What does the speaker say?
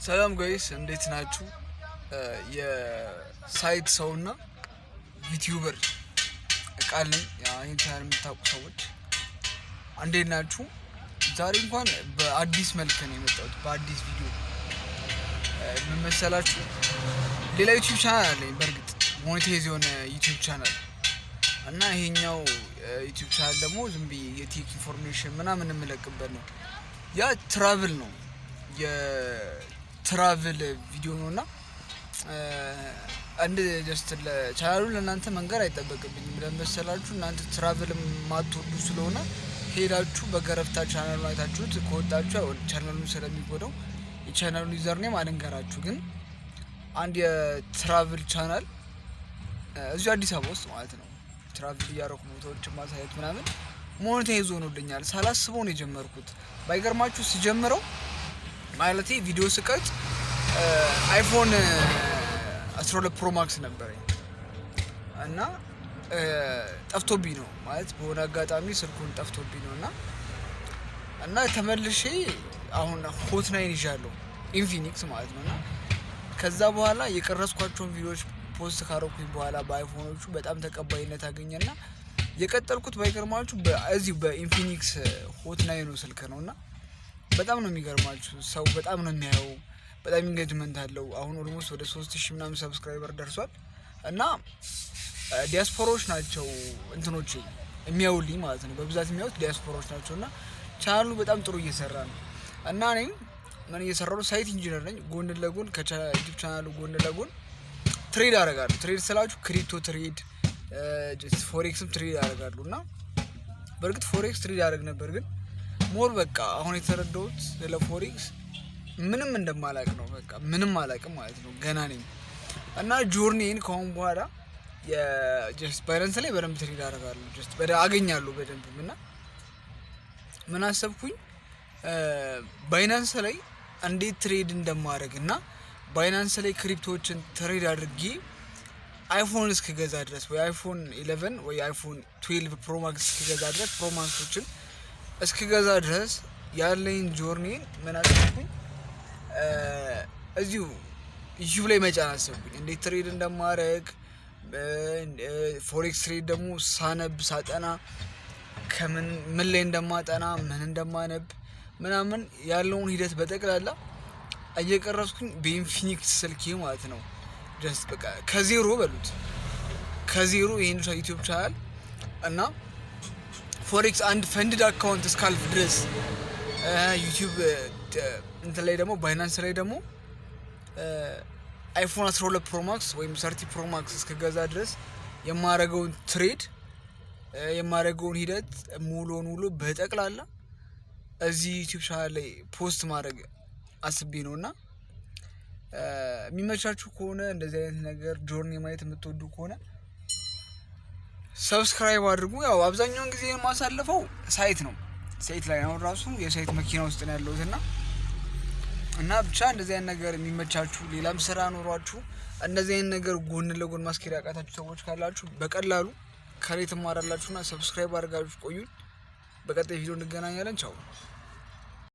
ሰላም guys፣ እንዴት ናችሁ? የ site ሰውና YouTuber ቃል ነኝ። ይህን ቻናል የምታውቁ ሰዎች እንዴት ናችሁ? ዛሬ እንኳን በአዲስ መልክ ነው የመጣሁት፣ በአዲስ ቪዲዮ። ምን መሰላችሁ? ሌላ YouTube channel አለኝ። በእርግጥ monetize የሆነ YouTube channel እና ይሄኛው YouTube channel ደግሞ ዝም ብዬ የ tech information ምናምን የምለቅበት ነው። ያ travel ነው፣ የ travel ቪዲዮ ነው። እና አንድ just ቻናሉን ለእናንተ መንገር አይጠበቅብኝም። ለምን መሰላችሁ? እናንተ travel የማትወዱ ስለሆነ ሄዳችሁ በገረፍታ ቻናሉን አይታችሁት ከወጣችሁ ቻናሉን ስለሚጎዳው የቻናሉን username አልንገራችሁ። ግን አንድ የ travel channel እዚሁ አዲስ አበባ ውስጥ ማለት ነው፣ travel እያደረኩ ቦታዎችን ማሳየት ምናምን monetize ሆኖልኛል። ሳላስበው ነው የጀመርኩት። ባይገርማችሁ ስጀምረው፣ ማለቴ ቪዲዮ ስቀርጽ፣ iPhone 12 Pro Max ነበረኝ እና ጠፍቶብኝ ነው፣ ማለት በሆነ አጋጣሚ ስልኩን ጠፍቶብኝ ነው። እና ተመልሼ አሁን Hot 9 ይዣለሁ፣ Infinix ማለት ነው። እና ከዛ በኋላ የቀረጽኳቸውን ቪዲዮዎች post ካረኩኝ በኋላ በ iPhone ኦቹ በጣም ተቀባይነት አገኘና የቀጠልኩት ባይገርማችሁ እዚሁ በ Infinix Hot 9 ኑ ስልክ ነው። እና በጣም ነው የሚገርማችሁ፣ ሰው በጣም ነው የሚያየው፣ በጣም engagement አለው። አሁን almost ወደ 3000 ምናምን subscriber ደርሷል። እና ዲያስፖራዎች ናቸው እንትኖች የሚያውልኝ ማለት ነው። በብዛት የሚያዩት ዲያስፖራዎች ናቸው። እና ቻናሉ በጣም ጥሩ እየሰራ ነው። እና እኔ ምን እየሰራሁ ነው? Site engineer ነኝ። ጎን ለጎን ከ YouTube ቻናሉ ጎን ለጎን trade አደርጋለሁ። Trade ስላችሁ crypto trade፣ forex ም trade አደርጋለሁ። እና በእርግጥ forex trade አደርግ ነበር፣ ግን more በቃ አሁን የተረዳሁት ስለ forex ምንም እንደማላቅ ነው። በቃ ምንም አላቅም ማለት ነው፣ ገና ነኝ። እና journey ን ከአሁን በኋላ የ just Binance ላይ በደንብ trade አደርጋለሁ፣ just አገኛለሁ በደንብ። እና ምን አሰብኩኝ? Binance ላይ እንዴት trade እንደማደርግ እና Binance ላይ crypto ዎችን trade አድርጌ iPhone እስክገዛ ድረስ፣ ወይ iPhone 11 ወይ iPhone 12 Pro Max እስክገዛ ድረስ፣ Pro Max ኦችን እስክገዛ ድረስ ያለኝ journey ን ምን አሰብኩኝ? እዚሁ YouTube ላይ መጫን አሰብኩኝ። እንዴት trade እንደማደርግ፣ forex trade ደግሞ ሳነብ፣ ሳጠና፣ ከምን ምን ላይ እንደማጠና፣ ምን እንደማነብ ምናምን ያለውን ሂደት በጠቅላላ እየቀረጽኩኝ በ Infinix ስልኬ ማለት ነው። Just በቃ ከዜሮ በሉት፣ ከዜሮ ይህን YouTube channel እና forex አንድ funded account እስካልፍ ድረስ YouTube እንትን ላይ ደግሞ Binance ላይ ደግሞ iPhone 12 Pro Max ወይም 13 Pro Max እስክገዛ ድረስ የማረገውን trade፣ የማረገውን ሂደት ሙሉውን ሙሉ በጠቅላላ እዚህ YouTube channel ላይ post ማድረግ አስቤ ነው። እና የሚመቻችሁ ከሆነ፣ እንደዚህ አይነት ነገር journey ማየት የምትወዱ ከሆነ subscribe አድርጉ። ያው አብዛኛውን ጊዜ የማሳልፈው site ነው፣ site ላይ አሁን ራሱ የ site መኪና ውስጥ ነው ያለሁት። እና ብቻ እንደዚህ አይነት ነገር የሚመቻችሁ፣ ሌላም ስራ ኖሯችሁ እንደዚህ አይነት ነገር ጎን ለጎን ማስኬድ ያቃታችሁ ሰዎች ካላችሁ በቀላሉ ከኔ ትማራላችሁና subscribe አድርጋችሁ ቆዩኝ። በቀጣይ ቪዲዮ እንገናኛለን። ቻው።